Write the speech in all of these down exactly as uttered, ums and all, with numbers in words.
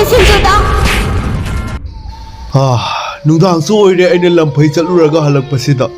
ꯁꯤꯡꯖꯨꯗꯣ꯫ ꯑꯥ, ꯅꯨꯡꯗꯥꯡꯁꯨ ꯑꯣꯏꯔꯦ, ꯑꯩꯅ ꯂꯝꯐꯩ ꯆꯠꯂꯨꯔꯒ ꯍꯜꯂꯛꯄꯁꯤꯗ꯫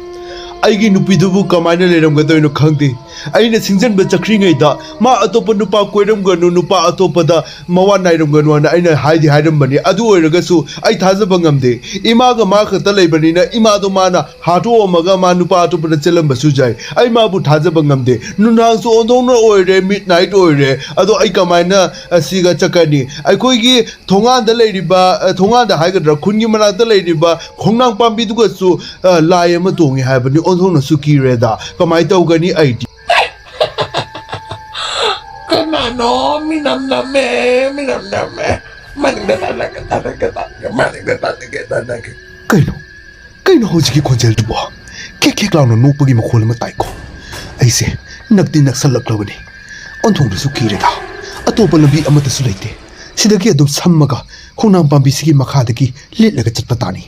ꯑꯩꯒꯤ ꯅꯨꯄꯤꯗꯨꯕꯨ ꯀꯃꯥꯏꯅ ꯂꯩꯔꯝꯒꯗꯣꯏꯅꯣ ꯈꯪꯗꯦ꯫ ꯑꯩꯅ ꯁꯤꯡꯖꯟꯕ ꯆꯠꯈ꯭ꯔꯤꯉꯩꯗ ꯃꯥ ꯑꯇꯣꯞꯄ ꯅꯨꯄꯥ ꯀꯣꯏꯔꯝꯒꯅꯨ, ꯅꯨꯄꯥ ꯑꯇꯣꯞꯄꯗ ꯃꯋꯥ ꯅꯥꯏꯔꯝꯒꯅꯨ ꯍꯥꯏꯅ ꯍꯥꯏꯗꯤ ꯍꯥꯏꯔꯝꯕꯅꯤ꯫ ꯑꯗꯨ ꯑꯣꯏꯔꯒꯁꯨ ꯑꯩ ꯊꯥꯖꯕ ꯉꯝꯗꯦ꯫ ꯏꯃꯥꯒ ꯃꯥ ꯈꯛꯇ ꯂꯩꯕꯅꯤꯅ ꯏꯃꯥꯗꯣ ꯃꯥꯅ ꯍꯥꯠꯇꯣꯛꯑꯝꯃꯒ ꯃꯥ ꯅꯨꯄꯥ ꯑꯇꯣꯞꯄꯗ ꯆꯦꯜꯂꯝꯕꯁꯨ ꯌꯥꯏ꯫ ꯑꯩ ꯃꯥꯕꯨ ꯊꯥꯖꯕ ꯉꯝꯗꯦ꯫ ꯅꯨꯡꯗꯥꯡꯁꯨ ꯑꯣꯟꯊꯣꯛꯅ ꯑꯣꯏꯔꯦ, ꯃꯤꯠ ꯅꯥꯏꯠ ꯑꯣꯏꯔꯦ꯫ ꯑꯗꯣ ꯑꯩ ꯀꯃꯥꯏꯅ ꯑꯁꯤꯒ ꯆꯠꯀꯅꯤ? ꯑꯩꯈꯣꯏꯒꯤ ꯊꯣꯡꯒꯥꯟꯗ ꯂꯩꯔꯤꯕ, ꯑ, ꯊꯣꯡꯒꯥꯟꯗ ꯍꯥꯏꯒꯗ꯭ꯔꯥ, ꯈꯨꯟꯒꯤ ꯃꯅꯥꯛꯇ ꯂꯩꯔꯤꯕ ꯈꯣꯡꯅꯥꯡ ꯄꯥꯝꯕꯤꯗꯨꯒꯁꯨ, ꯑ, ꯂꯥꯏ ꯑꯃ ꯇꯣꯡꯉꯤ ꯍꯥꯏꯕꯅꯤ꯫ ꯑꯣꯟꯊꯣꯛꯅꯁꯨ ꯀꯤꯔꯦꯗ꯫ ꯀꯃꯥꯏꯅ ꯇꯧꯒꯅꯤ ꯑꯩꯗꯤ? ꯀꯅꯥꯅꯣ? ꯃꯤꯅꯝ ꯅꯝꯃꯦ, ꯃꯤꯅꯝ ꯅꯝꯃꯦ꯫ ꯃꯅꯤꯡꯗ ꯇꯥꯟꯅꯒꯦ, ꯇꯥꯟꯅꯒꯦ, ꯇꯥꯟꯅꯒꯦ, ꯃꯅꯤꯡꯗ ꯇꯥꯟꯅꯒꯦ, ꯇꯥꯟꯅꯒꯦ꯫ ꯀꯩꯅꯣ? ꯀꯩꯅꯣ ꯍꯧꯖꯤꯛꯀꯤ ꯈꯣꯟꯖꯦꯜꯗꯨꯕꯣ? ꯈꯦꯛ ꯈꯦꯛ ꯂꯥꯎꯅ ꯅꯣꯛꯄꯒꯤ ꯃꯈꯣꯜ ꯑꯃ ꯇꯥꯏꯀꯣ꯫ ꯑꯩꯁꯦ ꯅꯛꯇꯤ ꯅꯛꯁꯜꯂꯛꯂꯕꯅꯤ꯫ ꯑꯣꯟꯊꯣꯛꯅꯁꯨ ꯀꯤꯔꯦꯗ꯫ ꯑꯇꯣꯞꯄ ꯂꯝꯕꯤ ꯑꯃꯠꯇꯁꯨ ꯂꯩꯇꯦ꯫ ꯁꯤꯗꯒꯤ ꯑꯗꯨꯝ ꯁꯝꯃꯒ ꯈꯣꯡꯅꯥꯡ ꯄꯥꯝꯕꯤꯁꯤꯒꯤ ꯃꯈꯥꯗꯒꯤ ꯂꯤꯠꯂꯒ ꯆꯠꯄ ꯇꯥꯅꯤ꯫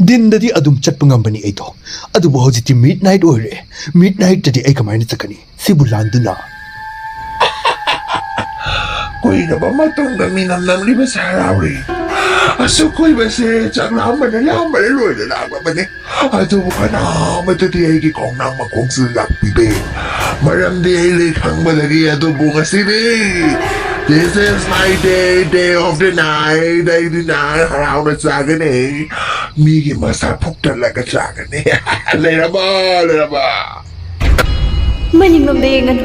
ꯗꯤꯟꯗꯗꯤ ꯑꯗꯨꯝ ꯆꯠꯄ ꯉꯝꯕꯅꯤ ꯑꯩꯗꯣ꯫ ꯑꯗꯨꯕꯨ ꯍꯧꯖꯤꯛꯇꯤ ꯃꯤꯠ ꯅꯥꯏꯠ ꯑꯣꯏꯔꯦ꯫ ꯃꯤꯠ ꯅꯥꯏꯠꯇꯗꯤ ꯑꯩ ꯀꯃꯥꯏꯅ ꯆꯠꯀꯅꯤ? ꯁꯤꯕꯨ ꯂꯥꯟꯗꯨꯅ꯫ ꯀꯨꯏꯔꯕ ꯃꯇꯨꯡꯗ ꯃꯤꯅꯝ ꯅꯝꯂꯤꯕꯁꯦ ꯍꯔꯥꯎꯔꯤ꯫ ꯑꯁꯨꯛ ꯀꯨꯏꯕꯁꯦ ꯆꯥꯛ ꯂꯥꯝꯕꯅ ꯂꯥꯝꯕꯅ ꯂꯣꯏꯔ ꯂꯥꯛꯂꯕꯅꯤ꯫ ꯑꯗꯨꯕꯨ ꯀꯅꯥꯃꯠꯇꯗꯤ ꯑꯩꯒꯤ ꯈꯣꯡꯅꯥꯡ ꯃꯈꯣꯡꯁꯤꯗ ꯂꯥꯛꯄꯤꯗꯦ꯫ ꯃꯔꯝꯗꯤ ꯑꯩ ꯂꯩ ꯈꯪꯕꯗꯒꯤ꯫ ꯑꯗꯨꯕꯨ ꯉꯁꯤꯗꯤ, this is my day, day of the night, ꯑꯩꯗꯤ ꯅꯍꯥꯟ ꯍꯔꯥꯎꯅ ꯆꯥꯒꯅꯤ꯫ ꯃꯤꯒꯤ ꯃꯁꯥ ꯐꯨꯛꯇꯠꯂꯒ ꯆꯥꯒꯅꯤ꯫ ꯂꯩꯔꯕ, ꯂꯩꯔꯕ꯫ ꯃꯅꯤꯡꯂꯣꯝꯗ ꯌꯦꯡꯒꯅꯨ꯫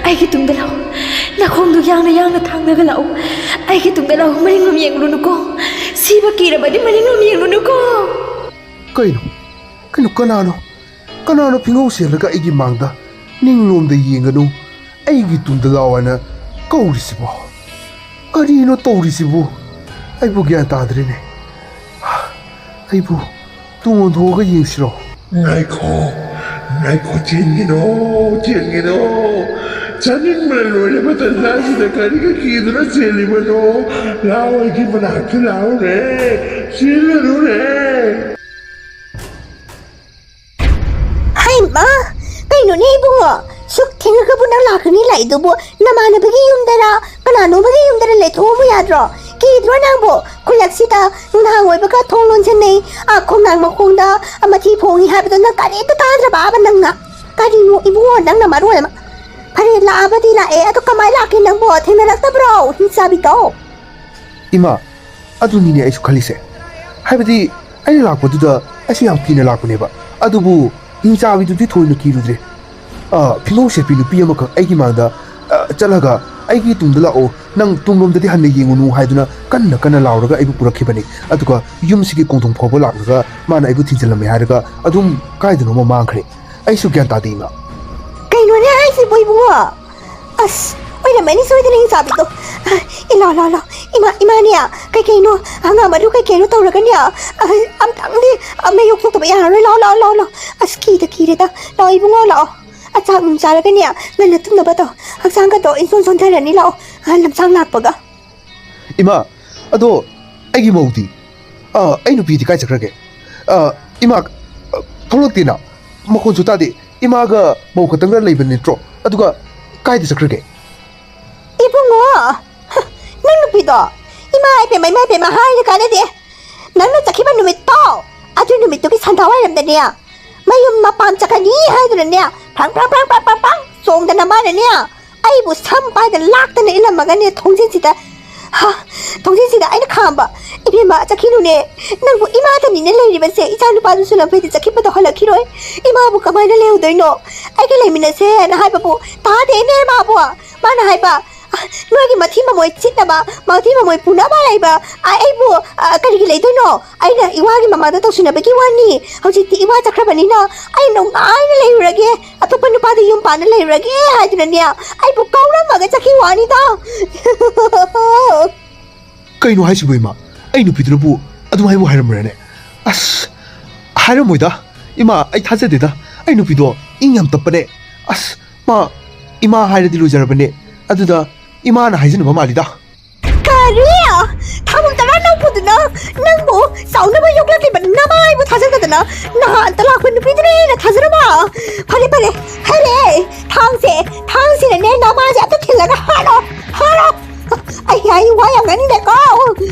ꯑꯩꯒꯤ ꯇꯨꯡꯗ ꯂꯥꯛꯎ꯫ ꯅꯈꯣꯡꯗꯨ ꯌꯥꯡꯅ ꯌꯥꯡꯅ ꯊꯥꯡꯂꯒ ꯂꯥꯛꯎ꯫ ꯑꯩꯒꯤ ꯇꯨꯡꯗ ꯂꯥꯛꯎ꯫ ꯃꯅꯤꯡꯂꯣꯝ ꯌꯦꯡꯂꯨꯅꯨꯀꯣ꯫ ꯁꯤꯕ ꯀꯤꯔꯕꯗꯤ ꯃꯅꯤꯡꯂꯣꯝ ꯌꯦꯡꯂꯨꯅꯨꯀꯣ꯫ ꯀꯩꯅꯣ? ꯀꯩꯅꯣ? ꯀꯅꯥꯅꯣ? ꯀꯅꯥꯅꯣ ꯐꯤꯉꯧ ꯁꯦꯜꯂꯒ ꯑꯩꯒꯤ ꯃꯥꯡꯗ "ꯅꯤꯡꯂꯣꯝꯗ ꯌꯦꯡꯒꯅꯨ, ꯑꯩꯒꯤ ꯇꯨꯡꯗ ꯂꯥꯛꯑꯣ" ꯍꯥꯏꯅ ꯀꯧꯔꯤꯁꯤꯕꯣ? ꯀꯔꯤꯅꯣ ꯇꯧꯔꯤꯁꯤꯕꯨ? ꯑꯩꯕꯨ ꯒ꯭ꯌꯥꯟ ꯇꯥꯗ꯭ꯔꯦꯅꯦ꯫ ꯑꯩꯕꯨ ꯇꯨꯡ ꯑꯣꯟꯊꯣꯛꯑꯒ ꯌꯦꯡꯁꯤꯔꯣ? ꯉꯥꯏꯈꯣ, ꯉꯥꯏꯈꯣ, ꯆꯦꯟꯒꯤꯅꯣ, ꯆꯦꯟꯒꯤꯅꯣ꯫ ꯆꯥꯅꯤꯡꯕꯅ ꯂꯣꯏꯔꯕ ꯇꯟꯖꯥꯁꯤꯗ ꯀꯔꯤꯒ ꯀꯤꯗꯨꯅ ꯆꯦꯜꯂꯤꯕꯅꯣ? ꯂꯥꯛꯑꯣ, ꯑꯩꯒꯤ ꯃꯅꯥꯛꯇ ꯂꯥꯛꯑꯣꯅꯦ, ꯆꯦꯜꯂꯅꯨꯅꯦ꯫ ꯍꯩꯃꯥ! ꯀꯩꯅꯣꯅꯦ ꯏꯕꯨꯡꯉꯣ? ꯁꯨꯛ ꯊꯦꯡꯉꯒꯕꯨ ꯅꯪ ꯂꯥꯛꯀꯅꯤ ꯂꯥꯛꯏꯗꯨꯕꯨ? ꯅꯃꯥꯟꯅꯕꯒꯤ ꯌꯨꯝꯗꯔ, ꯀꯅꯥꯅꯣꯝꯃꯒꯤ ꯌꯨꯝꯗꯔ ꯂꯩꯊꯣꯛꯑꯝꯃꯨ ꯌꯥꯗ꯭ꯔꯣ? ꯀꯤꯗ꯭ꯔꯣ ꯅꯪꯕꯨ? ꯈꯨꯜꯂꯛꯁꯤꯗ ꯅꯨꯡꯗꯥꯡ ꯑꯣꯏꯕꯒ ꯊꯣꯡ ꯂꯣꯟꯁꯤꯟꯅꯩ, ꯑꯥ, ꯈꯣꯡꯅꯥꯡ ꯃꯈꯣꯡꯗ ꯃꯊꯤ ꯐꯣꯡꯉꯤ ꯍꯥꯏꯕꯗꯣ ꯅꯪ ꯀꯔꯤꯝꯇ ꯇꯥꯗ꯭ꯔꯕꯕ ꯅꯪꯅ? ꯀꯔꯤꯅꯣ ꯏꯕꯨꯡꯉꯣ, ꯅꯪꯅ ꯃꯔꯣꯜ ꯑꯃ? ꯐꯔꯦ, ꯂꯥꯛꯑꯕꯗꯤ ꯂꯥꯛꯑꯦ, ꯑꯗꯣ ꯀꯃꯥꯏ ꯂꯥꯛꯀꯦ ꯅꯪꯕꯣ? ꯊꯦꯡꯅꯔꯛꯇꯕ꯭ꯔꯣ ꯍꯤꯡꯆꯥꯕꯤꯗꯣ? ꯏꯃꯥ, ꯑꯗꯨꯅꯤꯅꯦ ꯑꯩꯁꯨ ꯈꯜꯂꯤꯁꯦ꯫ ꯍꯥꯏꯕꯗꯤ ꯑꯩꯅ ꯂꯥꯛꯄꯗꯨꯗ ꯑꯩꯁꯨ ꯌꯥꯝ ꯀꯤꯅ ꯂꯥꯛꯄꯅꯦꯕ, ꯑꯗꯨꯕꯨ ꯍꯤꯡꯆꯥꯕꯤꯗꯨꯗꯤ ꯊꯣꯏꯅ ꯀꯤꯔꯨꯗ꯭ꯔꯦ꯫ ꯑ, ꯐꯤꯅꯧ ꯁꯦꯠꯄꯤ ꯅꯨꯄꯤ ꯑꯃꯈꯛ ꯑꯩꯒꯤ ꯃꯥꯡꯗ, ꯑ, ꯆꯠꯂꯒ "ꯑꯩꯒꯤ ꯇꯨꯡꯗ ꯂꯥꯛꯑꯣ, ꯅꯪ ꯇꯨꯡꯂꯣꯝꯗꯗꯤ ꯍꯟꯅ ꯌꯦꯡꯉꯨꯅꯨ" ꯍꯥꯏꯗꯨꯅ ꯀꯟꯅ ꯀꯟꯅ ꯂꯥꯎꯔꯒ ꯑꯩꯕꯨ ꯄꯨꯔꯛꯈꯤꯕꯅꯤ꯫ ꯑꯗꯨꯒ ꯌꯨꯝꯁꯤꯒꯤ ꯀꯣꯟꯊꯣꯡ ꯐꯥꯎꯕ ꯂꯥꯛꯂꯒ ꯃꯥꯅ ꯑꯩꯕꯨ ꯊꯤꯟꯖꯤꯜꯂꯝꯃꯦ ꯍꯥꯏꯔꯒ ꯑꯗꯨꯝ ꯀꯥꯏꯗꯅꯣꯃ ꯃꯥꯡꯈ꯭ꯔꯦ꯫ ꯑꯩꯁꯨ ꯒ꯭ꯌꯥꯟ ꯇꯥꯗꯦ, ꯏꯃꯥ꯫ ꯀꯩꯅꯣꯅꯦ ꯍꯥꯏꯁꯤꯕꯣ ꯏꯕꯨꯡꯉꯣ? ꯑꯁ, ꯑꯣꯏꯔꯝꯃꯅꯤ ꯁꯣꯏꯗꯅ ꯍꯤꯡꯆꯥꯕꯤꯗꯣ꯫ ꯏ, ꯂꯥꯎ, ꯂꯥꯎ, ꯂꯥꯎ꯫ ꯏꯃꯥ, ꯏꯃꯥꯅꯦ, ꯀꯩ ꯀꯩꯅꯣ, ꯍꯪꯒꯥꯝ ꯃꯔꯨ ꯀꯩ ꯀꯩꯅꯣ ꯇꯧꯔꯒꯅꯦ, ꯑ, ꯑꯝꯇꯪꯗꯤ, ꯑ, ꯃꯩ ꯌꯣꯛꯊꯣꯛꯇꯕ ꯌꯥꯔꯔꯣꯏ꯫ ꯂꯥꯎ, ꯂꯥꯎ, ꯂꯥꯎ, ꯂꯥꯎ꯫ ꯑꯁ, ꯀꯤꯗ ꯀꯤꯔꯦꯗ꯫ ꯂꯥꯎ, ꯏꯕꯨꯡꯉꯣ, ꯂꯥꯎ꯫ ꯑ, ꯆꯥꯛ ꯅꯨꯡ ꯆꯥꯔꯒꯅꯦ, ꯉꯟꯅ ꯇꯨꯝꯅꯕ ꯇꯧ꯫ ꯍꯛꯆꯥꯡꯒꯗꯣ ꯏꯟꯁꯣꯟ ꯁꯣꯟꯊꯔꯅꯤ, ꯂꯥꯛꯑꯣ꯫ ꯑ, ꯂꯝꯁꯥꯡ ꯂꯥꯛꯄꯒ꯫ ꯏꯃꯥ, ꯑꯗꯣ ꯑꯩꯒꯤ ꯃꯧꯗꯤ? ꯑ, ꯑꯩ ꯅꯨꯄꯤꯗꯤ ꯀꯥꯏ ꯆꯠꯈ꯭ꯔꯒꯦ? ꯑ, ꯏꯃꯥ, ꯑ, ꯊꯣꯛꯂꯛꯇꯦꯅ꯫ ꯃꯈꯣꯟꯁꯨ ꯇꯥꯗꯦ꯫ ꯏꯃꯥꯒ ꯃꯧ ꯈꯛꯇꯪꯒ ꯂꯩꯕ ꯅꯠꯇ꯭ꯔꯣ? ꯑꯗꯨꯒ ꯀꯥꯏꯗ ꯆꯠꯈ꯭ꯔꯒꯦ? ꯏꯕꯨꯡꯉꯣ, ꯍ, ꯅꯪ ꯅꯨꯄꯤꯗꯣ ꯏꯃꯥ ꯏꯄꯦꯝꯃ, ꯏꯃꯥ ꯏꯄꯦꯝꯃ ꯍꯥꯏꯔ ꯀꯥꯟꯅꯗꯦ꯫ ꯅꯪꯅ ꯆꯠꯈꯤꯕ ꯅꯨꯃꯤꯠꯇꯣ, ꯑꯗꯨ ꯅꯨꯃꯤꯠꯇꯨꯒꯤ ꯁꯟꯙꯥ ꯋꯥꯏꯔꯝꯗꯅꯦ, ꯃꯌꯨꯝ ꯃꯄꯥꯝ ꯆꯠꯀꯅꯤ ꯍꯥꯏꯗꯨꯅꯅꯦ, ꯐ꯭ꯔꯪ ꯐ꯭ꯔꯪ ꯐ꯭ꯔꯪ ꯐ꯭ꯔꯪ ꯐ꯭ꯔꯪ ꯐ꯭ꯔꯪ ꯆꯣꯡꯗꯅ ꯃꯥꯅꯅꯦ, ꯑꯩꯕꯨ ꯁꯝ ꯄꯥꯏꯗꯅ ꯂꯥꯛꯇꯅ ꯏꯜꯂꯝꯃꯒꯅꯦ, ꯊꯣꯡꯖꯤꯟꯁꯤꯗ, ꯍꯥ, ꯊꯣꯡꯖꯤꯟꯁꯤꯗ ꯑꯩꯅ ꯈꯥꯝꯕ꯫ "ꯏꯕꯦꯝꯃ, ꯆꯠꯈꯤꯅꯨꯅꯦ, ꯅꯪꯕꯨ ꯏꯃꯥꯗꯅꯤꯅꯦ ꯂꯩꯔꯤꯕꯁꯦ, ꯏꯆꯥ ꯅꯨꯄꯥꯗꯨꯁꯨ ꯂꯝꯐꯩꯗ ꯆꯠꯈꯤꯕꯗꯣ ꯍꯜꯂꯛꯈꯤꯔꯣꯏ, ꯏꯃꯥꯕꯨ ꯀꯃꯥꯏꯅ ꯂꯩꯍꯧꯗꯣꯏꯅꯣ? ꯑꯩꯒ ꯂꯩꯃꯤꯟꯅꯁꯦꯅ" ꯍꯥꯏꯕꯕꯨ ꯇꯥꯗꯦꯅꯦ ꯃꯥꯕꯨ꯫ ꯃꯥꯅ ꯍꯥꯏꯕ, "ꯅꯣꯏꯒꯤ ꯃꯊꯤ ꯃꯃꯣꯏ ꯆꯤꯠꯅꯕ, ꯃꯊꯤ ꯃꯃꯣꯏ ꯄꯨꯅꯕ ꯂꯩꯕ ꯑꯩꯕꯨ, ꯑ, ꯀꯔꯤꯒꯤ ꯂꯩꯗꯣꯏꯅꯣ? ꯑꯩꯅ ꯏꯋꯥꯒꯤ ꯃꯃꯥꯡꯗ ꯇꯧꯁꯤꯟꯅꯕꯒꯤ ꯋꯥꯅꯤ꯫ ꯍꯧꯖꯤꯛꯇꯤ ꯏꯋꯥ ꯆꯠꯈ꯭ꯔꯕꯅꯤꯅ ꯑꯩ ꯅꯨꯡꯉꯥꯏꯅ ꯂꯩꯔꯨꯔꯒꯦ, ꯑꯇꯣꯞꯄ ꯅꯨꯄꯥꯗ ꯌꯨꯝ ꯄꯥꯟꯅ ꯂꯩꯔꯨꯔꯒꯦ" ꯍꯥꯏꯗꯨꯅꯅꯦ, ꯑꯩꯕꯨ ꯀꯧꯔꯝꯃꯒ ꯆꯠꯈꯤ ꯋꯥꯅꯤꯗ꯫ ꯀꯩꯅꯣ ꯍꯥꯏꯁꯤꯕꯨ, ꯏꯃꯥ? ꯑꯩ ꯅꯨꯄꯤꯗꯨꯅꯕꯨ ꯑꯗꯨꯃꯥꯏꯕꯨ ꯍꯥꯏꯔꯝꯕ꯭ꯔꯅꯦ? ꯑꯁ, ꯍꯥꯏꯔꯝꯃꯣꯏꯗ꯫ ꯏꯃꯥ, ꯑꯩ ꯊꯥꯖꯗꯦꯗ꯫ ꯑꯩ ꯅꯨꯄꯤꯗꯣ ꯏꯪ ꯌꯥꯝ ꯇꯞꯄꯅꯦ꯫ ꯑꯁ, ꯃꯥ ꯏꯃꯥ ꯍꯥꯏꯔꯗꯤ ꯂꯣꯏꯖꯔꯕꯅꯦ꯫ ꯑꯗꯨꯗ ꯏꯃꯥꯅ ꯍꯥꯏꯖꯟꯅꯕ ꯃꯥꯜꯂꯤꯗ꯫ ꯀꯔꯤ? ꯊꯥꯕꯨꯝ ꯇꯔꯥ ꯅꯧꯕꯗꯨꯅ ꯅꯪꯕꯨ ꯆꯥꯎꯅꯕ ꯌꯣꯛꯂꯛꯂꯤꯕ ꯅꯃꯥꯏꯕꯨ ꯊꯥꯖꯗꯗꯅ ꯅꯍꯥꯟꯇ ꯂꯥꯛꯄ ꯅꯨꯄꯤꯗꯨꯅ ꯍꯦꯟꯅ ꯊꯥꯖꯔꯕ? ꯐꯔꯦ, ꯐꯔꯦ, ꯍꯥꯏꯔꯦ꯫ ꯊꯥꯡꯁꯦ, ꯊꯥꯡꯁꯤꯅꯅꯦ ꯅꯃꯥꯁꯦ ꯑꯝꯇ ꯊꯤꯜꯂꯒ ꯍꯥꯠꯂꯣ, ꯍꯥꯠꯂꯣ꯫ ꯑꯩ ꯍꯥꯏ ꯋꯥ ꯌꯥꯝ ꯉꯥꯡꯅꯤꯡꯗꯦꯀꯣ꯫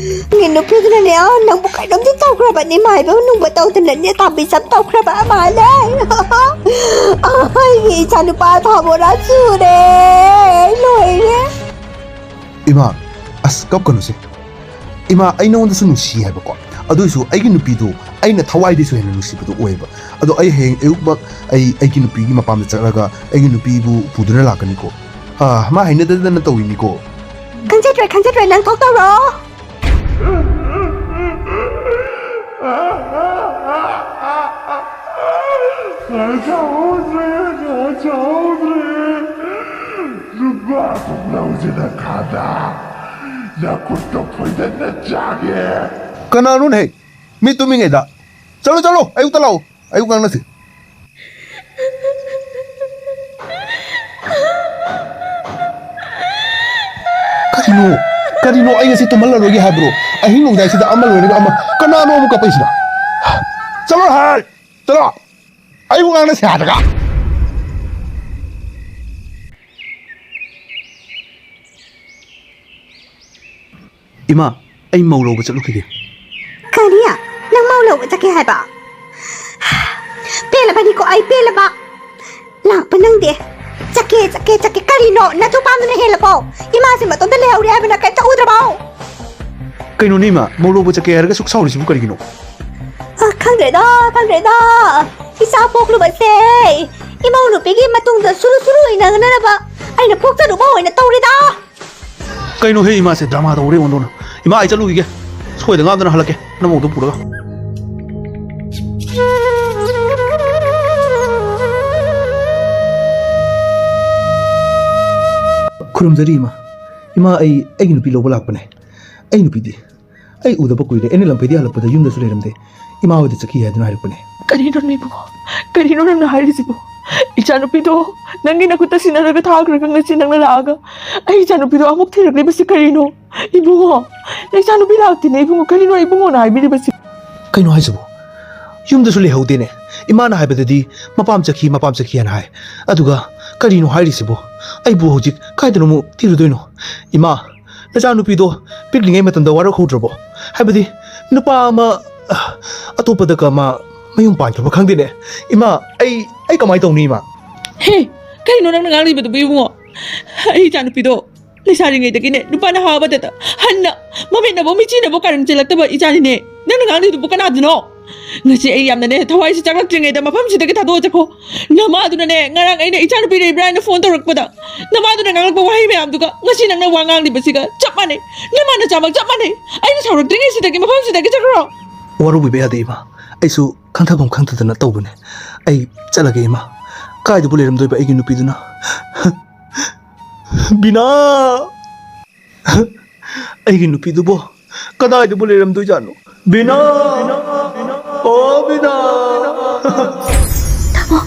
ꯅꯨꯄꯤꯗꯨꯅꯅꯦ, ꯅꯪꯕꯨ ꯀꯩꯅꯣꯝꯗꯤ ꯇꯧꯈ꯭ꯔꯕꯅꯤ, ꯃꯥꯏꯕ ꯅꯨꯡꯕ ꯇꯧꯗꯅꯅꯦ, ꯇꯥꯕꯤ ꯆꯞ ꯇꯧꯈ꯭ꯔꯕ ꯃꯥꯜꯂꯦ꯫ ꯑꯩꯒꯤ ꯏꯆꯥ ꯅꯨꯄꯥ ꯊꯥꯕꯣꯔꯥ ꯆꯨꯔꯦ꯫ ꯑꯩ ꯂꯣꯏꯔꯦ꯫ ꯏꯃꯥ, ꯑꯁ, ꯀꯞꯀꯅꯨꯁꯦ꯫ ꯏꯃꯥ, ꯑꯩ ꯅꯉꯣꯟꯗꯁꯨ ꯅꯨꯡꯁꯤ ꯍꯥꯏꯕꯀꯣ, ꯑꯗꯨ ꯑꯣꯏꯁꯨ ꯑꯩꯒꯤ ꯅꯨꯄꯤꯗꯨ ꯑꯩꯅ ꯊꯋꯥꯏꯗꯩꯁꯨ ꯍꯦꯟꯅ ꯅꯨꯡꯁꯤꯕꯗꯨ ꯑꯣꯏꯌꯦꯕ꯫ ꯑꯗꯣ ꯑꯩ ꯍꯌꯦꯡ ꯑꯌꯨꯛꯃꯛ ꯑꯩ ꯑꯩꯒꯤ ꯅꯨꯄꯤꯒꯤ ꯃꯄꯥꯝꯗ ꯆꯠꯂꯒ ꯑꯩꯒꯤ ꯅꯨꯄꯤꯕꯨ ꯄꯨꯗꯨꯅ ꯂꯥꯛꯀꯅꯤꯀꯣ꯫ ꯑꯥ, ꯃꯥ ꯍꯩꯅꯗꯗꯅ ꯇꯧꯔꯤꯅꯤꯀꯣ꯫ ꯈꯪꯖꯗ꯭ꯔꯦ, ꯈꯪꯖꯗ꯭ꯔꯦ, ꯅꯪ ꯊꯣꯛ ꯇꯧꯔꯣ꯫ ꯆꯥꯍꯧꯗ꯭ꯔꯦ, ꯆꯥꯍꯧꯗ꯭ꯔꯦ꯫ ꯅꯨꯄꯥ ꯑꯗꯨꯝ ꯂꯧꯁꯤꯅ ꯈꯥꯗ꯫ ꯅꯈꯨꯠꯇꯣ ꯐꯣꯏꯗꯠꯅ ꯆꯥꯒꯦ꯫ ꯀꯅꯥꯅꯣꯅꯦ? ꯃꯤ ꯇꯨꯝꯃꯤꯉꯩꯗ꯫ ꯆꯠꯂꯣ, ꯆꯠꯂꯣ, ꯑꯌꯨꯛꯇ ꯂꯥꯛꯑꯣ꯫ ꯑꯌꯨꯛ ꯉꯥꯡꯅꯁꯤ꯫ ꯀꯔꯤꯅꯣ? ꯀꯔꯤꯅꯣ? ꯑꯩ ꯉꯁꯤ ꯇꯨꯝꯍꯜꯂꯔꯣꯏꯒꯦ ꯍꯥꯏꯕ꯭ꯔꯣ? ꯑꯍꯤꯡ ꯅꯣꯡꯌꯥꯏꯁꯤꯗ ꯑꯃ ꯂꯣꯏꯔꯒ ꯑꯃ꯫ ꯀꯅꯥꯅꯣ ꯑꯃꯨꯛ ꯀꯞꯄꯛꯏꯁꯤꯅ? ꯆꯠꯂꯣ ꯍꯥꯏ! ꯆꯠꯂꯣ! ꯑꯌꯨꯛ ꯉꯥꯡꯅꯁꯤ ꯍꯥꯏꯔꯒ꯫ ꯏꯃꯥ, ꯑꯩ ꯃꯧ ꯂꯧꯕ ꯆꯠꯂꯨꯈꯤꯒꯦ꯫ ꯀꯔꯤ? ꯅꯪ ꯃꯧ ꯂꯧꯕ ꯆꯠꯀꯦ ꯍꯥꯏꯕ? ꯄꯦꯜꯂꯕꯅꯤꯀꯣ ꯑꯩ, ꯄꯦꯜꯂꯕ꯫ ꯂꯥꯛꯄ ꯅꯪꯗꯦ꯫ ꯆꯠꯀꯦ, ꯆꯠꯀꯦ, ꯆꯠꯀꯦ꯫ ꯀꯔꯤꯅꯣ? ꯅꯇꯨ ꯄꯥꯝꯗꯅ ꯍꯦꯜꯂꯕꯣ? ꯏꯃꯥꯁꯦ ꯃꯇꯣꯝꯇ ꯂꯩꯍꯧꯔꯦ ꯍꯥꯏꯕ ꯅꯪ ꯀꯩꯝꯇ ꯎꯗ꯭ꯔꯕꯣ? ꯀꯩꯅꯣꯅꯦ ꯏꯃꯥ, ꯃꯧ ꯂꯧꯕ ꯆꯠꯀꯦ ꯍꯥꯏꯔꯒ ꯁꯨꯛ ꯁꯥꯎꯔꯤꯁꯤꯕꯨ ꯀꯔꯤꯒꯤꯅꯣ? ꯑ, ꯈꯪꯗ꯭ꯔꯦꯗ, ꯈꯪꯗ꯭ꯔꯦꯗ꯫ ꯏꯆꯥ ꯄꯣꯛꯂꯨꯕꯁꯦ ꯏꯃꯧ ꯅꯨꯄꯤꯒꯤ ꯃꯇꯨꯡꯗ ꯁꯨꯔꯨ ꯁꯨꯔꯨ ꯏꯟꯅꯅꯅꯕ ꯑꯩꯅ ꯄꯣꯛꯆꯔꯨꯕ ꯑꯣꯏꯅ ꯇꯧꯔꯦꯗ꯫ ꯀꯩꯅꯣ ꯍꯦ ꯏꯃꯥꯁꯦ, ꯗ꯭ꯔꯃꯥ ꯇꯧꯔꯦ ꯑꯣꯟꯊꯣꯛꯅ꯫ ꯏꯃꯥ, ꯑꯩ ꯆꯠꯂꯨꯈꯤꯒꯦ꯫ ꯁꯣꯏꯗ ꯉꯥꯝꯗꯅ ꯍꯜꯂꯛꯀꯦ, ꯅꯃꯧꯗꯣ ꯄꯨꯔꯒ꯫ ꯈꯨꯔꯨꯝꯖꯔꯤ ꯏꯃꯥ꯫ ꯏꯃꯥ, ꯑꯩ ꯑꯩꯒꯤ ꯅꯨꯄꯤ ꯂꯧꯕ ꯂꯥꯛꯄꯅꯦ꯫ ꯑꯩ ꯅꯨꯄꯤꯗꯤ? ꯑꯩ ꯎꯗꯕ ꯀꯨꯏꯔꯦ꯫ ꯑꯩꯅ ꯂꯝꯐꯩꯗꯒꯤ ꯍꯜꯂꯛꯄꯗ ꯌꯨꯝꯗꯁꯨ ꯂꯩꯔꯝꯗꯦ꯫ ꯏꯃꯥ ꯍꯣꯏꯗ ꯆꯠꯈꯤ ꯍꯥꯏꯗꯨꯅ ꯍꯥꯏꯔꯛꯄꯅꯦ꯫ ꯀꯔꯤꯅꯣ ꯏꯕꯨꯡꯉꯣ? ꯀꯔꯤꯅꯣ ꯅꯪꯅ ꯍꯥꯏꯔꯤꯁꯤꯕꯣ? ꯏꯆꯥꯅꯨꯄꯤꯗꯣ ꯅꯪꯒꯤ ꯅꯈꯨꯠꯇ ꯁꯤꯟꯅꯔꯒ ꯊꯥꯈ꯭ꯔꯒ ꯉꯁꯤ ꯅꯪꯅ ꯂꯥꯛꯑꯒ ꯑꯩ ꯏꯆꯥꯅꯨꯄꯤꯗꯣ ꯑꯃꯨꯛ ꯊꯤꯔꯛꯂꯤꯕꯁꯤ ꯀꯔꯤꯅꯣ? ꯏꯕꯨꯡꯉꯣ, ꯅꯆꯥꯅꯨꯄꯤ ꯂꯥꯛꯇꯦꯅꯦ ꯏꯕꯨꯡꯉꯣ꯫ ꯀꯔꯤꯅꯣ ꯏꯕꯨꯡꯉꯣꯅ ꯍꯥꯏꯕꯤꯔꯤꯕꯁꯤ? ꯀꯩꯅꯣ ꯍꯥꯏꯁꯤꯕꯣ? ꯌꯨꯝꯗꯁꯨ ꯂꯩꯍꯧꯗꯦꯅꯦ꯫ ꯏꯃꯥꯅ ꯍꯥꯏꯕꯗꯗꯤ ꯃꯄꯥꯝ ꯆꯠꯈꯤ, ꯃꯄꯥꯝ ꯆꯠꯈꯤ ꯍꯥꯏꯅ ꯍꯥꯏ꯫ ꯑꯗꯨꯒ ꯀꯔꯤꯅꯣ ꯍꯥꯏꯔꯤꯁꯤꯕꯣ? ꯑꯩꯕꯨ ꯍꯧꯖꯤꯛ ꯀꯥꯏꯗꯅꯣ ꯑꯃꯨꯛ ꯊꯤꯔꯨꯗꯣꯏꯅꯣ? ꯏꯃꯥ, ꯅꯆꯥꯅꯨꯄꯤꯗꯣ ꯄꯤꯛꯂꯤꯉꯩ ꯃꯇꯝꯗ ꯋꯥꯔꯛꯍꯧꯗ꯭ꯔꯕꯣ? ꯍꯥꯏꯕꯗꯤ ꯅꯨꯄꯥ ꯑꯃ, ꯑ, ꯑꯇꯣꯞꯄꯗꯒ ꯃꯥ ꯃꯌꯨꯝ ꯄꯥꯟꯈ꯭ꯔꯕ ꯈꯪꯗꯦꯅꯦ꯫ ꯏꯃꯥ, ꯑꯩ, ꯑꯩ ꯀꯃꯥꯏꯅ ꯇꯧꯅꯤ, ꯏꯃꯥ? ꯍꯦ, ꯀꯩꯅꯣ ꯅꯪꯅ ꯉꯥꯡꯂꯤꯕꯗꯨꯕꯨ, ꯏꯕꯨꯡꯉꯣ? ꯑꯩ ꯏꯆꯥꯅꯨꯄꯤꯗꯣ ꯂꯩꯁꯥꯔꯤꯉꯩꯗꯒꯤꯅꯦ, ꯅꯨꯄꯥ ꯅꯍꯥ ꯑꯃꯗꯇ ꯍꯟꯅ ꯃꯃꯤꯠꯅꯕꯨ ꯃꯤꯆꯤꯅꯕꯨ ꯀꯥꯔꯟ ꯆꯦꯜꯂꯛꯇꯕ ꯏꯆꯥꯅꯤꯅꯦ꯫ ꯅꯪꯅ ꯉꯥꯡꯂꯤꯗꯨꯕꯨ ꯀꯅꯥꯗꯅꯣ? ꯉꯁꯤ ꯑꯩ ꯌꯥꯝꯅꯅꯦ, ꯊꯋꯥꯏꯁꯦ ꯆꯥꯛꯂꯛꯇ꯭ꯔꯤꯉꯩꯗ ꯃꯐꯝꯁꯤꯗꯒꯤ ꯊꯥꯗꯣꯛꯑ ꯆꯠꯈꯣ꯫ ꯅꯃꯥꯗꯨꯅꯅꯦ, ꯉꯔꯥꯡ ꯑꯩꯅ ꯏꯆꯥꯅꯨꯄꯤ ꯂꯩꯕ꯭ꯔꯥ ꯍꯥꯏꯅ ꯐꯣꯟ ꯇꯧꯔꯛꯄꯗ, ꯅꯃꯥꯗꯨꯅ ꯉꯥꯡꯂꯛꯄ ꯋꯥꯍꯩ ꯃꯌꯥꯝꯗꯨꯒ ꯉꯁꯤ ꯅꯪꯅ ꯋꯥ ꯉꯥꯡꯂꯤꯕꯁꯤꯒ ꯆꯞ ꯃꯥꯟꯅꯩ꯫ ꯅꯃꯥ ꯅꯆꯥꯃꯛ ꯆꯞ ꯃꯥꯟꯅꯩ꯫ ꯑꯩꯅ ꯁꯥꯎꯔꯛꯇ꯭ꯔꯤꯉꯩꯁꯤꯗꯒꯤ ꯃꯐꯝꯁꯤꯗꯒꯤ ꯆꯠꯈ꯭ꯔꯣ꯫ ꯋꯥꯔꯧꯕꯤꯕ ꯌꯥꯗꯦ, ꯏꯃꯥ꯫ ꯑꯩꯁꯨ ꯈꯪꯊꯐꯝ ꯈꯪꯗꯗꯅ ꯇꯧꯕꯅꯦ꯫ ꯑꯩ ꯆꯠꯂꯒꯦ, ꯏꯃꯥ꯫ ꯀꯥꯏꯗꯕꯨ ꯂꯩꯔꯝꯗꯣꯏꯕ ꯑꯩꯒꯤ ꯅꯨꯄꯤꯗꯨꯅ? ꯕꯤꯅꯥ! ꯑꯩꯒꯤ ꯅꯨꯄꯤꯗꯨꯕꯣ ꯀꯗꯥꯏꯗꯕꯨ ꯂꯩꯔꯝꯗꯣꯏꯖꯥꯠꯅꯣ? ꯕꯤꯅꯥ! ꯑꯣ, ꯕꯤꯅꯥ! ꯇꯥꯃꯣ,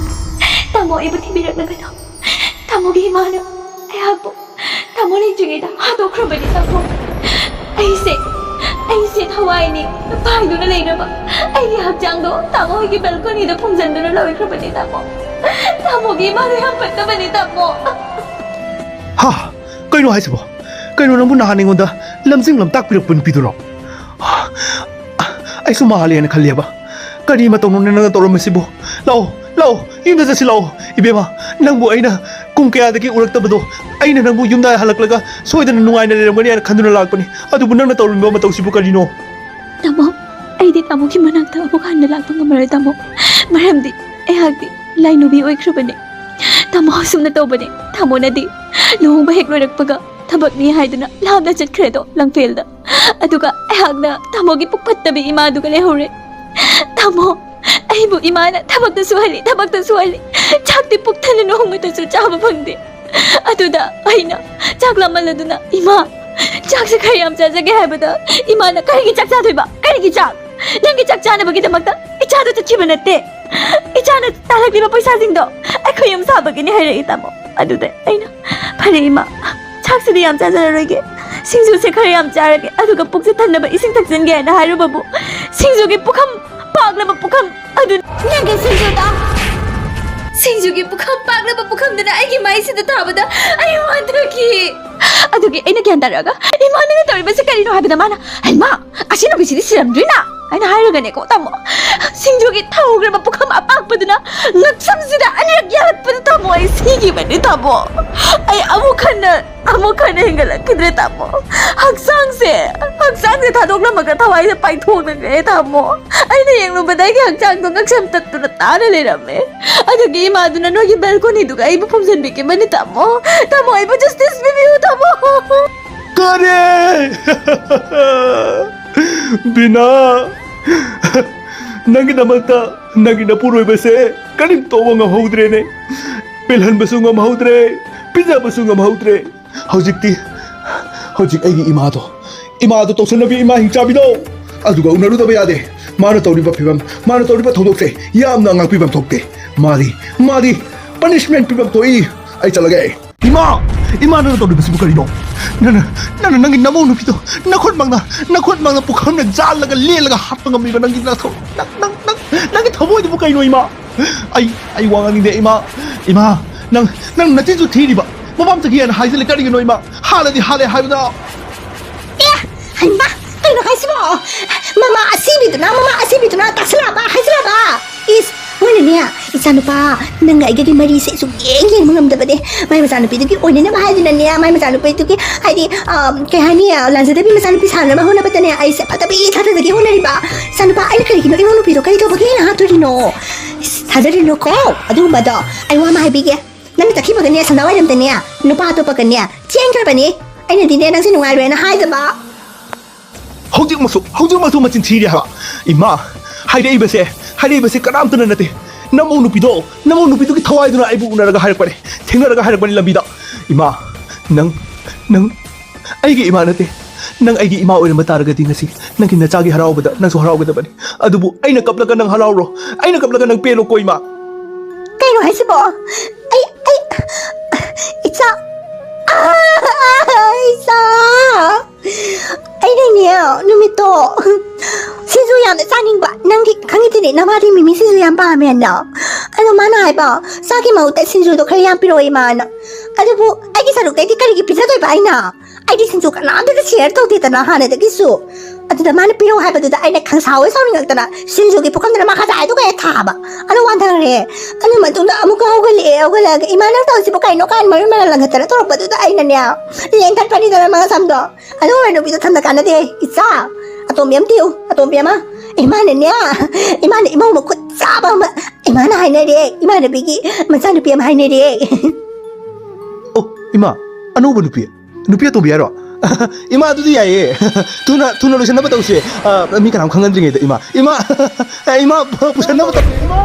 ꯇꯥꯃꯣ, ꯑꯩꯕꯨ ꯊꯤꯕꯤꯔꯛꯂꯒꯅꯨ꯫ ꯇꯥꯃꯣꯒꯤ ꯏꯃꯥꯅ ꯑꯩꯍꯥꯛꯄꯨ ꯇꯥꯃꯣ ꯂꯩꯇ꯭ꯔꯤꯉꯩꯗ ꯍꯥꯠꯇꯣꯛꯈ꯭ꯔꯕꯅꯤ, ꯇꯥꯃꯣ꯫ ꯑꯩꯁꯦ, ꯑꯩꯁꯦ ꯊꯋꯥꯏꯅꯤ꯫ ꯅꯨꯄꯥ ꯍꯥꯏꯗꯨꯅ ꯂꯩꯔꯕ ꯑꯩꯒꯤ ꯍꯛꯆꯥꯡꯗꯣ ꯇꯥꯃꯣ ꯍꯣꯏꯒꯤ ꯕꯦꯜꯀꯣꯅꯤꯗ ꯐꯨꯝꯖꯤꯟꯗꯨꯅ ꯂꯣꯏꯈ꯭ꯔꯕꯅꯤ, ꯇꯥꯃꯣ꯫ ꯇꯥꯃꯣꯒꯤ ꯏꯃꯥꯗꯣ ꯌꯥꯝ ꯐꯠꯇꯕꯅꯤ, ꯇꯥꯃꯣ꯫ ꯍꯥ? ꯀꯩꯅꯣ ꯍꯥꯏꯁꯤꯕꯣ? ꯀꯩꯅꯣ, ꯅꯪꯕꯨ ꯅꯍꯥꯟ ꯑꯩꯉꯣꯟꯗ ꯂꯝꯖꯤꯡ ꯂꯝꯇꯥꯛꯄꯤꯔꯛꯄ ꯅꯨꯄꯤꯗꯨꯔꯣ? ꯑꯩꯁꯨ ꯃꯥꯜꯂꯦꯅ ꯈꯜꯂꯦꯕ꯫ ꯀꯔꯤ ꯃꯇꯧꯅꯣꯅꯦ ꯅꯪꯅ ꯇꯧꯔꯝꯃꯤꯁꯤꯕꯣ? ꯂꯥꯛꯑꯣ, ꯂꯥꯛꯑꯣ, ꯌꯨꯝꯗ ꯆꯠꯁꯤ ꯂꯥꯛꯑꯣ꯫ ꯏꯕꯦꯝꯃ, ꯅꯪꯕꯨ ꯑꯩꯅ ꯀꯨꯝ ꯀꯌꯥꯗꯒꯤ ꯎꯔꯛꯇꯕꯗꯣ, ꯑꯩꯅ ꯅꯪꯕꯨ ꯌꯨꯝꯗ ꯍꯜꯂꯛꯂꯒ ꯁꯣꯏꯗꯅ ꯅꯨꯡꯉꯥꯏꯅ ꯂꯩꯔꯝꯒꯅꯤ ꯍꯥꯏꯅ ꯈꯟꯗꯨꯅ ꯂꯥꯛꯄꯅꯤ꯫ ꯑꯗꯨꯕꯨ ꯅꯪꯅ ꯇꯧꯔꯝꯃꯤꯕ ꯃꯇꯧꯁꯤꯕꯨ ꯀꯔꯤꯅꯣ? ꯇꯥꯃꯣ, ꯑꯩꯗꯤ ꯇꯥꯃꯣꯒꯤ ꯃꯅꯥꯛꯇ ꯑꯃꯨꯛ ꯍꯟꯅ ꯂꯥꯛꯄ ꯉꯝꯃꯔꯣꯏ, ꯇꯥꯃꯣ꯫ ꯃꯔꯝꯗꯤ ꯑꯩꯍꯥꯛꯇꯤ ꯂꯥꯏꯅꯨꯕꯤ ꯑꯣꯏꯈ꯭ꯔꯕꯅꯤ꯫ ꯇꯥꯃꯣ, ꯑꯁꯨꯝꯅ ꯇꯧꯕꯅꯤ꯫ ꯇꯥꯃꯣꯅꯗꯤ ꯂꯨꯍꯣꯡꯕ ꯍꯦꯛ ꯂꯣꯏꯔꯛꯄꯒ ꯊꯕꯛꯅꯤ ꯍꯥꯏꯗꯨꯅ ꯂꯥꯞꯅ ꯆꯠꯈ꯭ꯔꯦꯗꯣ ꯂꯝꯐꯦꯜꯗ꯫ ꯑꯗꯨꯒ ꯑꯩꯍꯥꯛꯅ ꯇꯥꯃꯣꯒꯤ ꯄꯨꯛ ꯐꯠꯇꯕꯤ ꯏꯃꯥꯗꯨꯒ ꯂꯩꯍꯧꯔꯦ꯫ ꯇꯥꯃꯣ, ꯑꯩꯕꯨ ꯏꯃꯥꯅ ꯊꯕꯛꯇ ꯁꯨꯍꯜꯂꯤ, ꯊꯕꯛꯇ ꯁꯨꯍꯜꯂꯤ꯫ ꯆꯥꯛꯇꯤ ꯄꯨꯛ ꯊꯟꯅ ꯅꯣꯡꯃꯇꯁꯨ ꯆꯥꯕ ꯐꯪꯗꯦ꯫ ꯑꯗꯨꯗ ꯑꯩꯅ ꯆꯥꯛ ꯂꯥꯝꯃꯜꯂꯗꯨꯅ, "ꯏꯃꯥ, ꯆꯥꯛꯁꯦ ꯈꯔ ꯌꯥꯝ ꯆꯥꯖꯒꯦ" ꯍꯥꯏꯕꯗ ꯏꯃꯥꯅ, "ꯀꯔꯤꯒꯤ ꯆꯥꯛ ꯆꯥꯗꯣꯏꯕ? ꯀꯔꯤꯒꯤ ꯆꯥꯛ? ꯅꯪꯒꯤ ꯆꯥꯛ ꯆꯥꯅꯕꯒꯤꯗꯃꯛꯇ ꯏꯆꯥꯗꯣ ꯆꯠꯈꯤꯕ ꯅꯠꯇꯦ꯫ ꯏꯆꯥꯅ ꯇꯥꯜꯂꯛꯂꯤꯕ ꯄꯩꯁꯥꯁꯤꯡꯗꯣ ꯑꯩꯈꯣꯏ ꯌꯨꯝ ꯁꯥꯕꯒꯤꯅꯤ" ꯍꯥꯏꯔꯛꯏ, ꯇꯥꯃꯣ꯫ ꯑꯗꯨꯗ ꯑꯩꯅ, "ꯐꯔꯦ ꯏꯃꯥ, ꯆꯥꯛꯁꯤꯗꯤ ꯌꯥꯝ ꯆꯥꯖꯔꯔꯣꯏꯒꯦ, ꯁꯤꯡꯖꯨꯁꯦ ꯈꯔ ꯌꯥꯝ ꯆꯥꯔꯒꯦ, ꯑꯗꯨꯒ ꯄꯨꯛꯁꯦ ꯊꯟꯅꯕ ꯏꯁꯤꯡ ꯊꯛꯆꯤꯟꯒꯦ" ꯍꯥꯏꯅ ꯍꯥꯏꯔꯨꯕꯕꯨ, ꯁꯤꯡꯖꯨꯒꯤ ꯄꯨꯈꯝ, ꯄꯥꯛꯂꯕ ꯄꯨꯈꯝ ꯑꯗꯨ, "ꯅꯪꯒꯤ ꯁꯤꯡꯖꯨꯗꯣ, ꯁꯤꯡꯖꯨꯒꯤ ꯄꯨꯈꯝ, ꯄꯥꯛꯂꯕ ꯄꯨꯈꯝ ꯑꯗꯨꯅ ꯑꯩꯒꯤ ꯃꯥꯏꯁꯤꯗ ꯊꯥꯕꯗ ꯑꯩ ꯋꯥꯟꯊꯈꯤ꯫ ꯑꯗꯨꯒꯤ ꯑꯩꯅ ꯒ꯭ꯌꯥꯟ ꯇꯥꯔꯛꯑꯒ, "ꯏꯃꯥ, ꯅꯪꯅ ꯇꯧꯔꯤꯕꯁꯤ ꯀꯔꯤꯅꯣ?" ꯍꯥꯏꯕꯗ ꯃꯥꯅ, "ꯍꯩꯃꯥ, ꯑꯁꯤ ꯅꯨꯄꯤꯁꯤꯗꯤ ꯁꯤꯔꯝꯗ꯭ꯔꯤꯅ" ꯍꯥꯏꯅ ꯍꯥꯏꯔꯒꯅꯦꯀꯣ ꯇꯥꯃꯣ, ꯁꯤꯡꯖꯨꯒꯤ ꯊꯧꯈ꯭ꯔꯕ ꯄꯨꯈꯝ ꯑꯄꯥꯛꯄꯗꯨꯅ ꯉꯛꯁꯝꯁꯤꯗ ꯑꯅꯤꯔꯛ ꯌꯥꯜꯂꯛꯄꯗ ꯇꯥꯃꯣ, ꯑꯩ ꯁꯤꯈꯤꯕꯅꯤ ꯇꯥꯃꯣ꯫ ꯑꯩ ꯑꯃꯨꯛ ꯍꯟꯅ, ꯑꯃꯨꯛ ꯍꯟꯅ ꯍꯦꯟꯒꯠꯂꯛꯈꯤꯗ꯭ꯔꯦ ꯇꯥꯃꯣ꯫ ꯍꯛꯆꯥꯡꯁꯦ, ꯍꯛꯆꯥꯡꯁꯦ ꯊꯥꯗꯣꯛꯂꯝꯃꯒ ꯊꯋꯥꯏꯁꯦ ꯄꯥꯏꯊꯣꯛꯅꯈ꯭ꯔꯦ ꯇꯥꯃꯣ꯫ ꯑꯩꯅ ꯌꯦꯡꯂꯨꯕꯗ ꯑꯩꯒꯤ ꯍꯛꯆꯥꯡꯗꯣ ꯉꯛꯁꯝ ꯇꯠꯇꯨꯅ ꯇꯥꯅ ꯂꯩꯔꯝꯃꯦ꯫ ꯑꯗꯨꯒꯤ ꯏꯃꯥꯗꯨꯅ ꯅꯣꯏꯒꯤ ꯕꯦꯜꯀꯣꯅꯤꯗꯨꯒ ꯑꯩꯕꯨ ꯐꯨꯝꯖꯤꯟꯕꯤꯈꯤꯕꯅꯤ ꯇꯥꯃꯣ꯫ ꯇꯥꯃꯣ, ꯑꯩꯕꯨ ꯖꯁꯇꯤꯁ ꯄꯤꯕꯤꯌꯨ ꯇꯥꯃꯣ꯫ ꯀꯔꯤ? ꯕꯤꯅꯥ, ꯅꯪꯒꯤꯗꯃꯛꯇ ꯅꯪꯒꯤ ꯅꯄꯨꯔꯣꯏꯕꯁꯦ ꯀꯔꯤꯝ ꯇꯧꯕ ꯉꯝꯍꯧꯗ꯭ꯔꯦꯅꯦ꯫ ꯄꯦꯜꯍꯟꯕꯁꯨ ꯉꯝꯍꯧꯗ꯭ꯔꯦ, ꯄꯤꯖꯕꯁꯨ ꯉꯝꯍꯧꯗ꯭ꯔꯦ꯫ ꯍꯧꯖꯤꯛꯇꯤ, ꯍꯧꯖꯤꯛ ꯑꯩꯒꯤ ꯏꯃꯥꯗꯣ, ꯏꯃꯥꯗꯣ ꯇꯧꯁꯟꯅꯕꯤ ꯏꯃꯥ ꯍꯤꯡꯆꯥꯕꯤꯗꯣ, ꯑꯗꯨꯒ ꯎꯅꯔꯨꯗꯕ ꯌꯥꯗꯦ꯫ ꯃꯥꯅ ꯇꯧꯔꯤꯕ ꯐꯤꯕꯝ, ꯃꯥꯅ ꯇꯧꯔꯤꯕ ꯊꯧꯗꯣꯛꯁꯦ ꯌꯥꯝꯅ ꯉꯥꯛꯄꯤꯐꯝ ꯊꯣꯛꯇꯦ꯫ ꯃꯥꯗꯤ, ꯃꯥꯗꯤ ꯄꯅꯤꯁꯃꯦꯟ ꯄꯤꯐꯝ ꯊꯣꯛꯏ꯫ ꯑꯩ ꯆꯠꯂꯒꯦ꯫ ꯏꯃꯥ! ꯏꯃꯥ, ꯅꯪꯅ ꯇꯧꯔꯤꯕꯁꯤꯕꯨ ꯀꯔꯤꯅꯣ? ꯅꯪꯅ, ꯅꯪꯅ ꯅꯪꯒꯤ ꯅꯃꯧ ꯅꯨꯄꯤꯗꯣ ꯅꯈꯨꯠꯃꯛꯅ, ꯅꯈꯨꯠꯃꯛꯅ ꯄꯨꯈꯝꯅ ꯖꯥꯜꯂꯒ ꯂꯦꯜꯂꯒ ꯍꯥꯠꯄ ꯉꯝꯃꯤꯕ ꯅꯪꯒꯤ ꯅꯊꯧ-, ꯅꯪ, ꯅꯪ, ꯅꯪ, ꯅꯪꯒꯤ ꯊꯃꯣꯏꯗꯨꯕꯨ ꯀꯩꯅꯣ, ꯏꯃꯥ? ꯑꯩ, ꯑꯩ ꯋꯥ ꯉꯥꯡꯅꯤꯡꯗꯦ, ꯏꯃꯥ꯫ ꯏꯃꯥ, ꯅꯪ, ꯅꯪ ꯅꯆꯤꯟꯁꯨ ꯊꯤꯔꯤꯕ꯫ ꯃꯄꯥꯝ ꯆꯠꯈꯤ ꯍꯥꯏꯅ ꯍꯥꯏꯖꯤꯜꯂꯦ ꯀꯔꯤꯒꯤꯅꯣ, ꯏꯃꯥ? ꯍꯥꯜꯂꯗꯤ ꯍꯥꯜꯂꯦ ꯍꯥꯏꯕꯗ꯫ ꯑꯦ, ꯍꯩꯃꯥ, ꯀꯩꯅꯣ ꯍꯥꯏꯁꯤꯕꯣ? ꯃꯃꯥ ꯑꯁꯤꯕꯤꯗꯨꯅ, ꯃꯃꯥ ꯑꯁꯤꯕꯤꯗꯨꯅ ꯇꯥꯁꯤꯜꯂꯛꯑꯕ, ꯍꯥꯏꯖꯤꯜꯂꯛꯑꯕ? ꯏꯁ, ꯃꯣꯏꯅꯅꯦ, ꯏꯆꯥꯅꯨꯄꯥ, ꯅꯪꯒ ꯑꯩꯒꯗꯤ ꯃꯔꯤꯁꯦ ꯁꯨꯛꯌꯦꯡ ꯌꯦꯡꯕ ꯉꯝꯗꯕꯅꯦ꯫ ꯃꯥꯏ ꯃꯆꯥꯅꯨꯄꯤꯗꯨꯒꯤ ꯑꯣꯏꯅꯅꯕ ꯍꯥꯏꯗꯨꯅꯅꯦ, ꯃꯥꯏ ꯃꯆꯥꯅꯨꯄꯤꯗꯨꯒꯤ, ꯍꯥꯏꯗꯤ, ꯑ, ꯀꯩ ꯍꯥꯏꯅꯤ, ꯂꯥꯟꯖꯗꯕꯤ ꯃꯆꯥꯅꯨꯄꯤ ꯁꯥꯟꯅꯅꯕ ꯍꯣꯠꯅꯕꯗꯅꯦ, ꯑꯩꯁꯦ ꯐꯠꯇꯕꯤ ꯊꯥꯗꯗꯒꯤ ꯍꯣꯠꯅꯔꯤꯕ꯫ ꯏꯆꯥꯅꯨꯄꯥ, ꯑꯩꯅ ꯀꯔꯤꯒꯤꯅꯣ ꯏꯅꯥꯎ ꯅꯨꯄꯤꯗꯣ ꯀꯔꯤ ꯇꯧꯕꯒꯤ ꯑꯩꯅ ꯍꯥꯠꯇꯣꯔꯤꯅꯣ? ꯏꯁ, ꯊꯥꯖꯔꯨꯅꯨꯀꯣ ꯑꯗꯨꯒꯨꯝꯕꯗꯣ꯫ ꯑꯩ ꯋꯥ ꯑꯃ ꯍꯥꯏꯕꯤꯒꯦ, ꯅꯪꯅ ꯆꯠꯈꯤꯕꯒꯅꯦ, ꯁꯟꯗꯥꯋꯥꯏꯔꯝꯗꯅꯦ, ꯅꯨꯄꯥ ꯑꯇꯣꯞꯄꯒꯅꯦ ꯆꯦꯟꯈ꯭ꯔꯕꯅꯤ꯫ ꯑꯩꯅꯗꯤꯅꯦ, ꯅꯪꯁꯦ ꯅꯨꯡꯉꯥꯏꯔꯣꯏꯅ ꯍꯥꯏꯗꯕ꯫ ꯍꯧꯖꯤꯛꯃꯛꯁꯨ, ꯍꯧꯖꯤꯛꯃꯛꯁꯨ ꯃꯆꯤꯟ ꯊꯤꯔꯤ ꯍꯥꯏꯕ꯫ ꯏꯃꯥ, ꯍꯥꯏꯔꯛꯏꯕꯁꯦ, ꯍꯥꯏꯔꯛꯏꯕꯁꯦ ꯀꯅꯥꯝꯇꯅ ꯅꯠꯇꯦ꯫ ꯅꯃꯧ ꯅꯨꯄꯤꯗꯣ, ꯅꯃꯧ ꯅꯨꯄꯤꯗꯨꯒꯤ ꯊꯋꯥꯏꯗꯨꯅ ꯑꯩꯕꯨ ꯎꯅꯔꯒ ꯍꯥꯏꯔꯛꯄꯅꯦ, ꯊꯦꯡꯅꯔꯒ ꯍꯥꯏꯔꯛꯄꯅꯦ ꯂꯝꯕꯤꯗ꯫ ꯏꯃꯥ, ꯅꯪ, ꯅꯪ ꯑꯩꯒꯤ ꯏꯃꯥ ꯅꯠꯇꯦ꯫ ꯅꯪ ꯑꯩꯒꯤ ꯏꯃꯥ ꯑꯣꯏꯔꯝꯕ ꯇꯥꯔꯒꯗꯤ ꯉꯁꯤ ꯅꯪꯒꯤ ꯅꯆꯥꯒꯤ ꯍꯔꯥꯎꯕꯗ ꯅꯪꯁꯨ ꯍꯔꯥꯎꯒꯗꯕꯅꯤ꯫ ꯑꯗꯨꯕꯨ ꯑꯩꯅ ꯀꯞꯂꯒ ꯅꯪ ꯍꯔꯥꯎꯔꯣ, ꯑꯩꯅ ꯀꯞꯂꯒ ꯅꯪ ꯄꯦꯜꯂꯣꯀꯣ, ꯏꯃꯥ꯫ ꯀꯩꯅꯣ ꯍꯥꯏꯁꯤꯕꯣ? ꯑꯩ, ꯑꯩ, ꯏꯆꯥ, ꯑꯥ, ꯏꯆꯥ꯫ ꯑꯩꯅꯅꯦ, ꯅꯨꯃꯤꯠꯇꯣ ꯁꯤꯡꯖꯨ ꯌꯥꯝꯅ ꯆꯥꯅꯤꯡꯕ꯫ ꯅꯪꯗꯤ ꯈꯪꯉꯤꯗꯨꯅꯤ, ꯅꯃꯥꯗꯤ ꯃꯤꯃꯤ ꯁꯤꯡꯖꯨ ꯌꯥꯝ ꯄꯥꯝꯃꯦꯅ꯫ ꯑꯗꯣ ꯃꯥꯅ ꯍꯥꯏꯕ, ꯆꯥꯛꯀꯤ ꯃꯍꯨꯠꯇ ꯁꯤꯡꯖꯨꯗꯣ ꯈꯔ ꯌꯥꯝ ꯄꯤꯔꯛꯑꯣ ꯏꯃꯥꯅ꯫ ꯑꯗꯨꯕꯨ ꯑꯩꯒꯤ ꯁꯔꯨꯛꯇꯩꯗꯤ ꯀꯔꯤꯒꯤ ꯄꯤꯖꯗꯣꯏꯕ ꯑꯩꯅ? ꯑꯩꯗꯤ ꯁꯤꯡꯖꯨ ꯀꯅꯥꯝꯇꯗ ꯁꯤꯌꯔ ꯇꯧꯗꯦꯗꯅ ꯍꯥꯟꯅꯗꯒꯤꯁꯨ꯫ ꯑꯗꯨꯗ ꯃꯥꯅ ꯄꯤꯔꯛꯑꯣ ꯍꯥꯏꯕꯗꯨꯗ ꯑꯩꯅ ꯈꯪꯁꯥꯎ ꯍꯦꯛ ꯁꯥꯎꯅꯤꯡꯉꯛꯇꯅ ꯁꯤꯡꯖꯨꯒꯤ ꯄꯨꯈꯝꯗꯨꯅ ꯃꯈꯥ ꯇꯥꯏꯗꯨꯒ ꯍꯦꯛ ꯊꯥꯕ꯫ ꯑꯗꯣ ꯋꯥꯟꯊꯈ꯭ꯔꯦ꯫ ꯑꯗꯨ ꯃꯇꯨꯡꯗ ꯑꯃꯨꯛꯀ ꯍꯧꯒꯠꯂꯛꯑꯦ꯫ ꯍꯧꯒꯠꯂꯛꯑꯒ "ꯏꯃꯥ ꯅꯪ ꯇꯧꯔꯤꯁꯤꯕꯨ ꯀꯩꯅꯣ?" ꯀꯥꯏꯅ ꯃꯔꯣꯟ ꯃꯔꯥꯟ ꯂꯪꯈꯠꯇꯅ ꯇꯧꯔꯛꯄꯗꯨꯗ ꯑꯩꯅꯅꯦ ꯂꯦꯟꯊꯠꯄꯅꯤꯗꯅ ꯃꯥ ꯁꯝꯗꯣ꯫ ꯑꯗꯨ ꯑꯣꯏꯔ ꯅꯨꯄꯤꯗꯣ ꯊꯝꯅ ꯀꯥꯟꯅꯗꯦ꯫ ꯏꯆꯥ, ꯑꯇꯣꯝꯕꯤ ꯑꯃ ꯊꯤꯌꯨ, ꯑꯇꯣꯝꯕꯤ ꯑꯃ꯫ ꯏꯃꯥꯅꯅꯦ, ꯏꯃꯥꯅ ꯏꯃꯧ ꯃꯈꯨꯠ ꯆꯥꯕ ꯑꯃ, ꯏꯃꯥꯅ ꯍꯥꯏꯅꯔꯦ, ꯏꯃꯥꯟꯅꯕꯤꯒꯤ ꯃꯆꯥꯅꯨꯄꯤ ꯑꯃ ꯍꯥꯏꯅꯔꯦ꯫ ꯑꯣ, ꯏꯃꯥ, ꯑꯅꯧꯕ ꯅꯨꯄꯤ? ꯅꯨꯄꯤ ꯑꯇꯣꯝꯕꯤ ꯍꯥꯏꯔꯣ? ꯏꯃꯥ, ꯑꯗꯨꯗꯤ ꯌꯥꯏꯌꯦ꯫ ꯊꯨꯅ, ꯊꯨꯅ ꯂꯣꯏꯁꯟꯅꯕ ꯇꯧꯁꯦ꯫ ꯑ, ꯃꯤ ꯀꯅꯥꯝ ꯈꯪꯍꯟꯗ꯭ꯔꯤꯉꯩꯗ, ꯏꯃꯥ꯫ ꯏꯃꯥ, ꯏꯃꯥ, ꯄꯨꯁꯟꯅꯕ ꯇꯧꯁꯦ꯫ ꯏꯃꯥ!